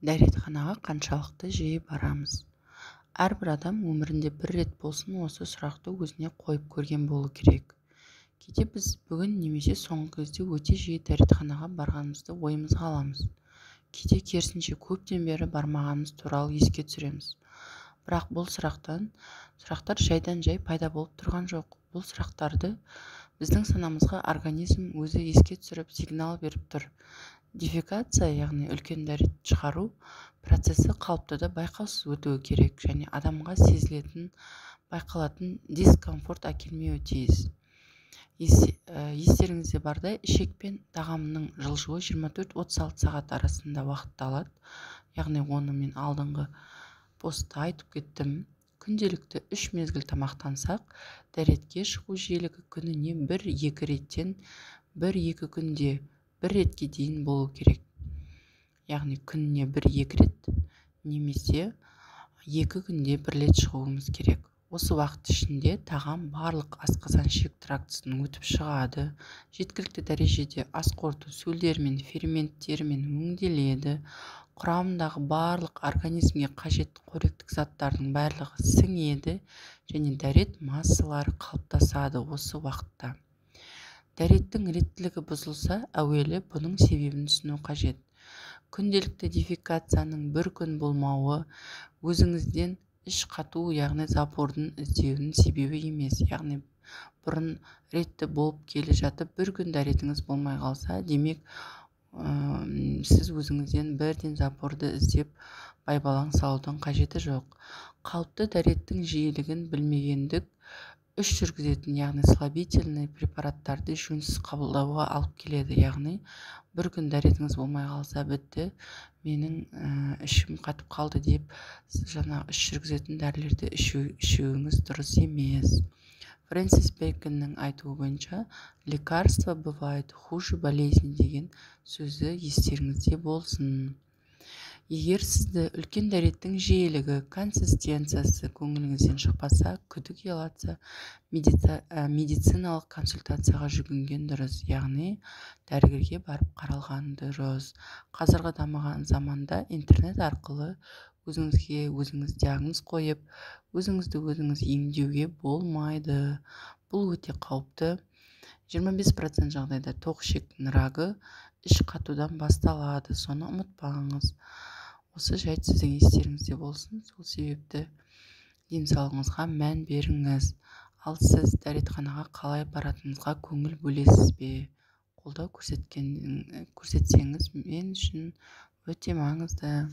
Дәретханаға қаншалықты жиі барамыз? Әрбір адам өмірінде бір рет болсын осы сұрақты өзіне қойып көрген болу керек. Кейде біз бүгін немесе соңғы кезде өте жиі дәретханаға барғанымызды ойымызға аламыз. Кейде керісінше көптен бері бармағанымыз туралы еске түсіреміз. Бірақ бұл сұрақтар жайдан-жай пайда болып тұрған жоқ. Бұл сұрақтарды біздің санамызға организм өзі еске түсіріп, сигнал беріп тұр. Дефекация, яғни үлкен дәрет шығару процесі қалыпты да байқаусыз өтуі керек және адамға сезілетін, байқалатын дискомфорт әкелмеуі тиіс. Естеріңізде барда, ішек пен тағамның жылжуы 24-36 сағат арасында уақытты алады. Яғни оны мен алдыңғы постта айтып кеттім. Күнделікті 3 мезгіл тамақтансақ, дәретке шығу жиілігі күніне 1-2 реттен 1-2 күнде 1 ретке дейін болу керек. Яғни күніне 1-2 рет немесе 2 күнде 1 рет шығуымыз керек. Осы уақыт ішінде тағам барлық асқазан-ішек трактісін өтіп шығады, жеткілікті дәрежеде ас қорыту сөлдерімен, ферменттерімен өңделеді, құрамындағы барлық организмге қажетті қоректік заттардың барлығы сіңеді және дәрет массалары қалыптасады осы уақытта. Дәреттің реттілігі бұзылса, әуелі бұның себебін түсіну қажет. Күнделікті дефекацияның бір күн болмауы өзіңізден іш қату, яғни запордың іздеуінің себебі емес. Яғни бұрын ретті болып келе жатып, бір күн дәретіңіз болмай қалса, демек, сіз өзіңізден бірден запорды іздеп байбалаң салудың қажеті жоқ. Қалыпты дәреттің жиілігін білмегендік іш жүргізетін, яғни слабительный препараттарды жөнсіз қабылдауға алып келеді. Яғни бір күн дәретіңіз болмай қалса, бітті, менің ішім қатып қалды деп жаңа іш жүргізетін дәрілерді ішуіңіз дұрыс емес. Фрэнсис Бэконның айтуы бойынша, лекарство бывает хуже болезни деген сөзі естеріңізде болсын. Егер сізді үлкен дәреттің жиілігі, консистенциясы көңіліңізден шықпаса, күдік ұялатса, медициналық консультацияға жүгінген дұрыс, яғни дәрігерге барып қаралған дұрыс. Қазіргі дамыған заманда интернет арқылы өзіңізге өзіңіз диагноз қойып, өзіңізді өзіңіз емдеуге болмайды. Бұл өте қауіпті. 25% жағдайда тоқ ішектің рагы іш қатудан басталады, соны ұмытпаңыз. Осы жайт сіздің естеріңізде болсын, сол себепті денсаулығыңызға мән беріңіз. Ал сіз дәретханаға қалай баратыныңызға көңіл бөлесіз бе? Қолдау көрсетсеңіз мен үшін өте маңызды.